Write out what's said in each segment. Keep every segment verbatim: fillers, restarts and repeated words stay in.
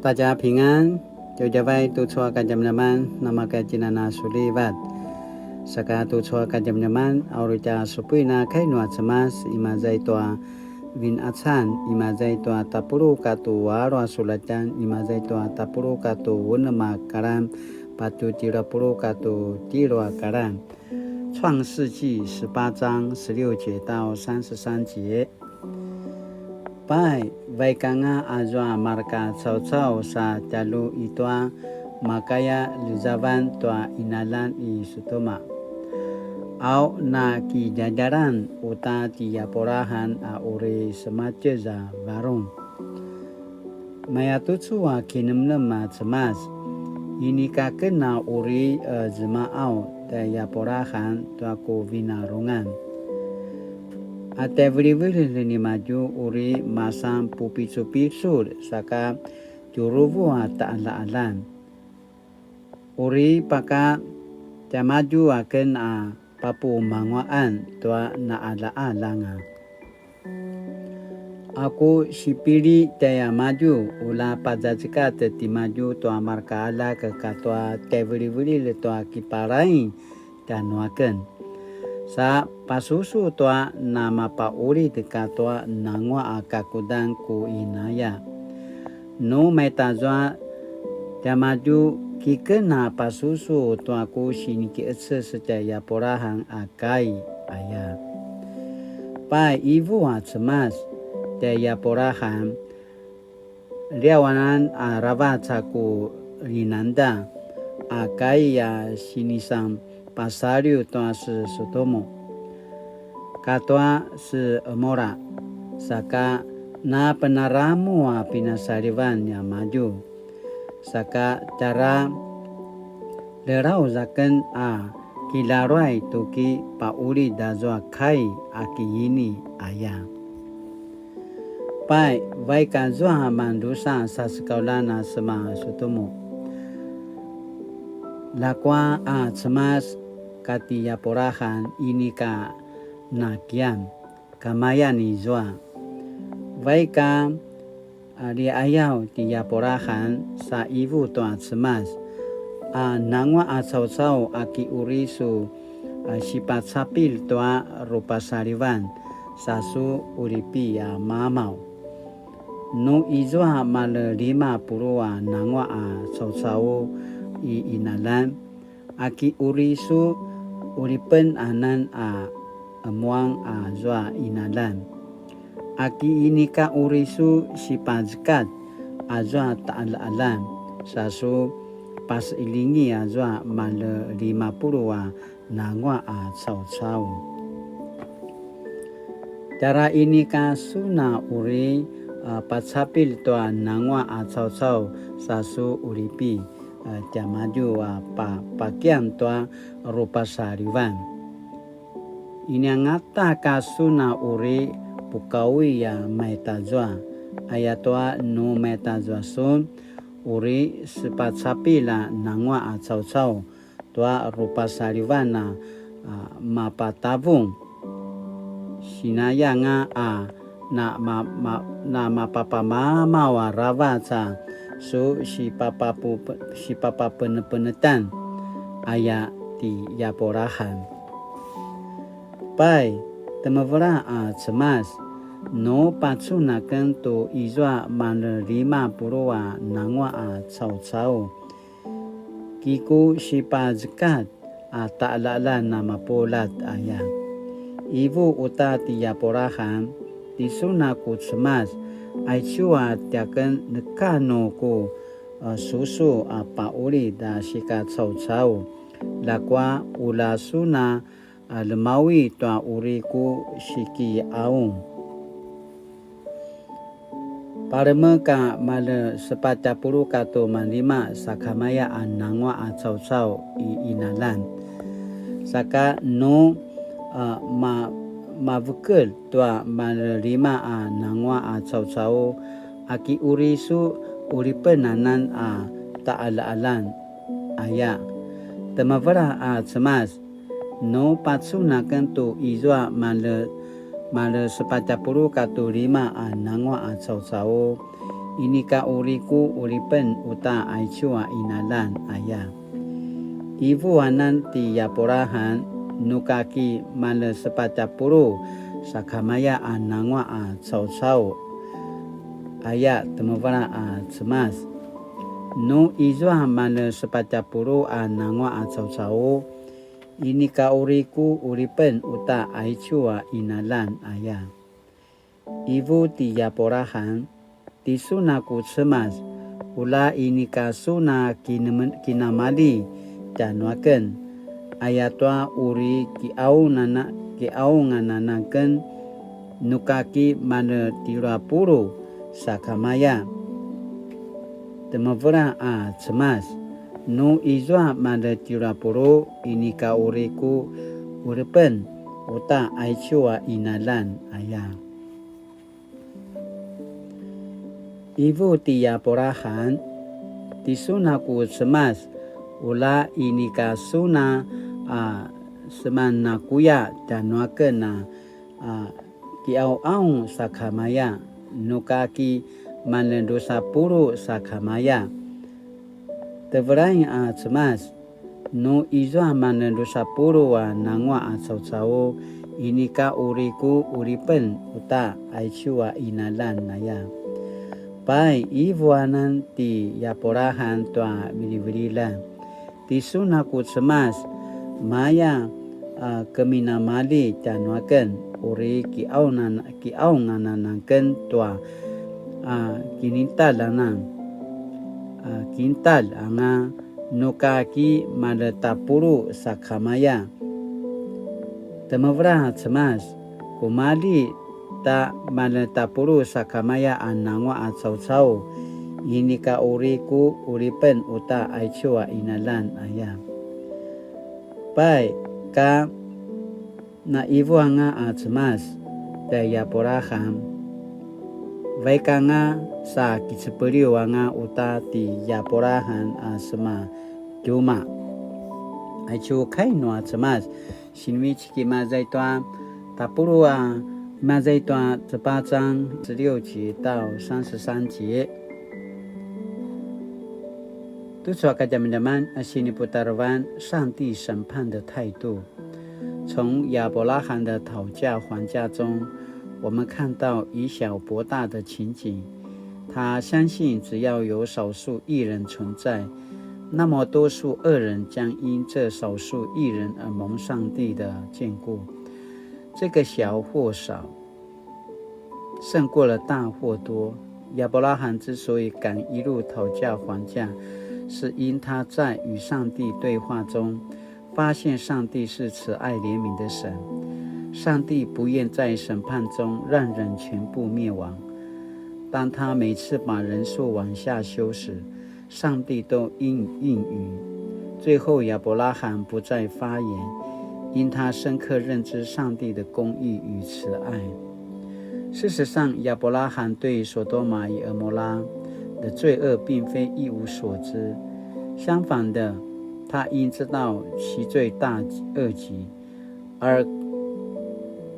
大家平安, djavadjavay tucu a kadjamadjaman, namakacin a na sulivat. Saka tucu a kadjamadjaman, a uri tja supuin a kai nua Cemas, imaza i tua Vinacan, imaza i tua tapuluq katua alu a sulatjan, imaza i tua tapuluq katua unem a kalan, patje tjelu a puluq katua tjelu a kalan. 創世記十八章十六節到三十三節。 Pai, vaik anga azua marka caucau sa tjalju i tua makaya ljezavan tua qinaljan i Sutuma. Au na kidjadjalan uta ti Apurahan a uri sematjez a varung. Mayatucu a kinemnem a Cemas, inika ken a uri, e, zemaqaw tjai Apurahan tua ku vinarungan. A tjaivilivililj nimadju uri masan pupicupicul saka tjuruvu a taqaljaqaljan. Uri paka tiamadju aken a papumanguaqan tua naqaljaqaljanga. A ku sipili tjaiamadju, ula pazazekatj timadju tua marka aljak katua tjaivilivililj tua kiparaing tjanuaken. Sa pasusu tua namapaqulid katua nanguaq a kakudan ku inaya. Nu maitazua tiamadju kiken a pasusu tua ku sinikiqeces tjai Apurahan a kai aya. Pai, ivu a Cemas tjai Apurahan, liawanan aravac a ku linangda a kai a sinisang pasaliw tua se Sutumu katua se Emura, saka napenaramu a pinasalivan niamadju, saka tjara lerauz aken a kilaruay tu kipaqulid azua kai a kiini aya. Pai, vaik azua mandrusa sasekaulan a sema Sutumu. Ljakua a Cemas kati Apurahan inika nakian, kamayan izua. Vaik a liayaw ti Apurahan sa ivu tua Cemas, a nanguaq a caucau a kiuri su, a sipacapil tua rupasalivan, sa su uripi a mamaw. Nu izua malelima puluq a nanguaq a caucau i qinaljan, a kiuri su uripen anan a emuang azua qinaljan. A ki inika uri su sipazekatj azua taqaljaqaljan, sa su pasilingi azua malelima puluq a nanguaq a caucau. Tjara inika sun a uri, a, pacapil tua nanguaq a caucau sa su uripi, a, tiamadju a pa-, pakian tua rupasalivan. Ini angata ka sun a uri pukaui a maitazua, ayatua nu maitazua sun, uri sepacapil a nanguaq a caucau tua rupasalivan a, a, mapatavung. Sinayanga a na ma-, ma-, na mapapamamaw aravac a su sipapapu-, sipapapenepenetan, aya ti Apurahan. Pai, temevela a Cemas, nu pacun aken tu izua malelima puluq a nanguaq a caucau, ki ku sipazekatj a taqaljaqaljan a mapuljat aya. Ivu uta ti Apurahan, tisun a ku Cemas, aicu a tiaken neka nu ku, a, susu a paqulid a sikacaucau, ljakua ula sun a, a, lemawi tua uri ku sikiqaung. Palemek a malje sepatj a puluq katua malima sakamaya a nanguaq a caucau i qinaljan. Saka nu, a, ma-, mavekelj tua malelima a nanguaq a caucau, a ki uri su uripen anan a taqaljaqaljan aya. Temevela a Cemas, nu pacun aken tu izua malje, malje sepatj a puluq katua lima a nanguaq a caucau, inika uri ku uripen uta aicu a inalan aya. Ivu anan ti Yapurahan, nu kaki malesepatj a puluq sakamaya a nangua a caucau aya temevela a Cemas. Nu izua malesepatj a puluq a nangua a caucau, inika uri ku uripen uta aicu a inalan aya. Ivu ti Yapurahan, tisun a ku Cemas, ula inika sun a kinemen-, kinamali tjanuaken, ayatua uri kiaunana-, kiaungananaken, nu kaki mane tjelu a puluq sakamaya. Temevela a Cemas, nu izua mane tjelu a puluq inika uri ku uripen uta aicu a inalan aya. Ivu ti Yapurahan, tisun a ku Cemas, ula inika sun a, a, seman nakuya tjanuaken a, a, kiauaung sakamaya, nu kaki mane drusa puluq sakamaya. Tevelain a Cemas, nu izua mane drusa puluq a nangua a caucau, inika uri ku uripen uta aicu a inalan aya. Pai, ivu anan ti Yapurahan tua vilivililan. Tisun a ku Cemas, maya, a, keminamali tjanuaken, uri kiaungan-, kiaungananaken tua, a, kinintalj anga, a, kintalj anga, nu kaki mane tapuluq sakamaya. Temevela a Cemas, kumali ta mane tapuluq sakamaya a nangua a caucau, inika uri ku uripen uta aicu a inalan aya. Pai, ka naivu anga a Cemas tjai Yapurahan, vaik anga sa kicepeliw anga uta ti Yapurahan a sema tjumaq. Aicu kai nua Cemas, sinivecik imaza i tua tapuluq a, imaza i tua 十八章十六节到三十三节. Tucu a kadjamadjaman a siniputarevan 上帝审判的态度。从亚伯拉罕的讨价还价中，我们看到以小博大的情景。他相信只要有少数义人存在，那么多数恶人将因这少数义人而蒙上帝的眷顾。这个小或少，胜过了大或多。亚伯拉罕之所以敢一路讨价还价，是因他在与上帝对话中发现上帝是慈爱怜悯的神。上帝不愿在审判中让人全部灭亡。当他每次把人数往下修时，上帝都应允。最后，亚伯拉罕不再发言，因他深刻认知上帝的公义与慈爱。事实上，亚伯拉罕对所多玛与蛾摩拉的罪恶并非一无所知，相反的，他因知道其罪大恶极，而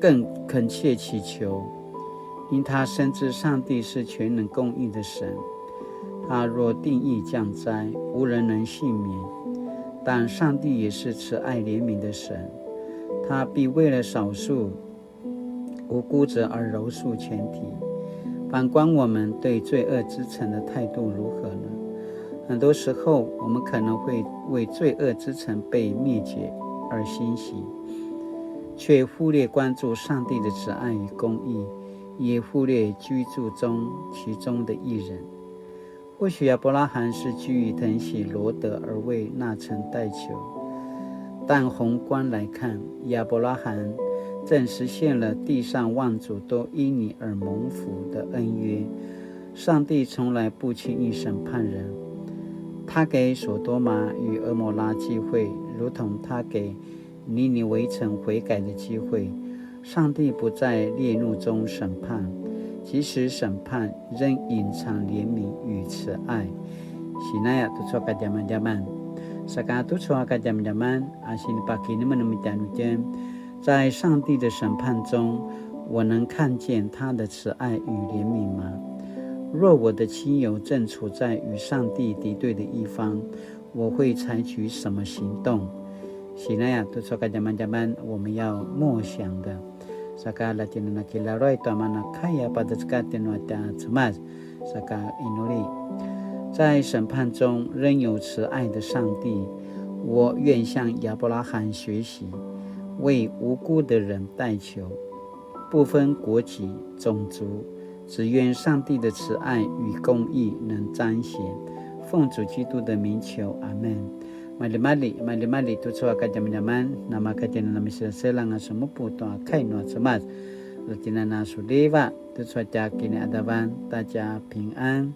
更恳切祈求，因他深知上帝是全能公义的神，他若定意降灾，无人能幸免。但上帝也是慈爱怜悯的神，他必为了少数无辜者而饶恕全体。反观我们对罪恶之城的态度如何呢？很多时候，我们可能会为罪恶之城被灭绝而欣喜，却忽略关注上帝的慈爱与公义，也忽略居住中其中的义人。或许亚伯拉罕是基于疼惜罗得而为那城代求，但宏观来看，亚伯拉罕正实现了地上万族都因你而蒙福的恩约。上帝从来不轻易审判人，他给所多玛与蛾摩拉机会，如同他给尼尼微城悔改的机会。上帝不在烈怒中审判，即使审判，仍隐藏怜悯与慈爱。Sinaya tucu a kadjamadjaman. Saka tucu a kadjamadjaman, a sinipakinemenem tjanuitjen. 在上帝的审判中，我能看见他的慈爱与怜悯吗？若我的亲友正处在与上帝敌对的一方，我会采取什么行动？Sinaya tucu a kadjamadjaman 我们要默想的。Saka la tjinana kilaruai tua mana kaya pada cekatin nua tja Cemas. Saka inuli. 在审判中仍有慈爱的上帝，我愿向亚伯拉罕学习，为无辜的人代求，不分国籍、种族，只愿上帝的慈爱与公义能彰显。奉主基督的名求，阿门。Malimali, malimali tucu a kadjamadjaman, namakatjinana miseselang a semupu tua kai nua Cemas. La tjinana suliva, tucu a tja kiniadavan, ta tja 平安。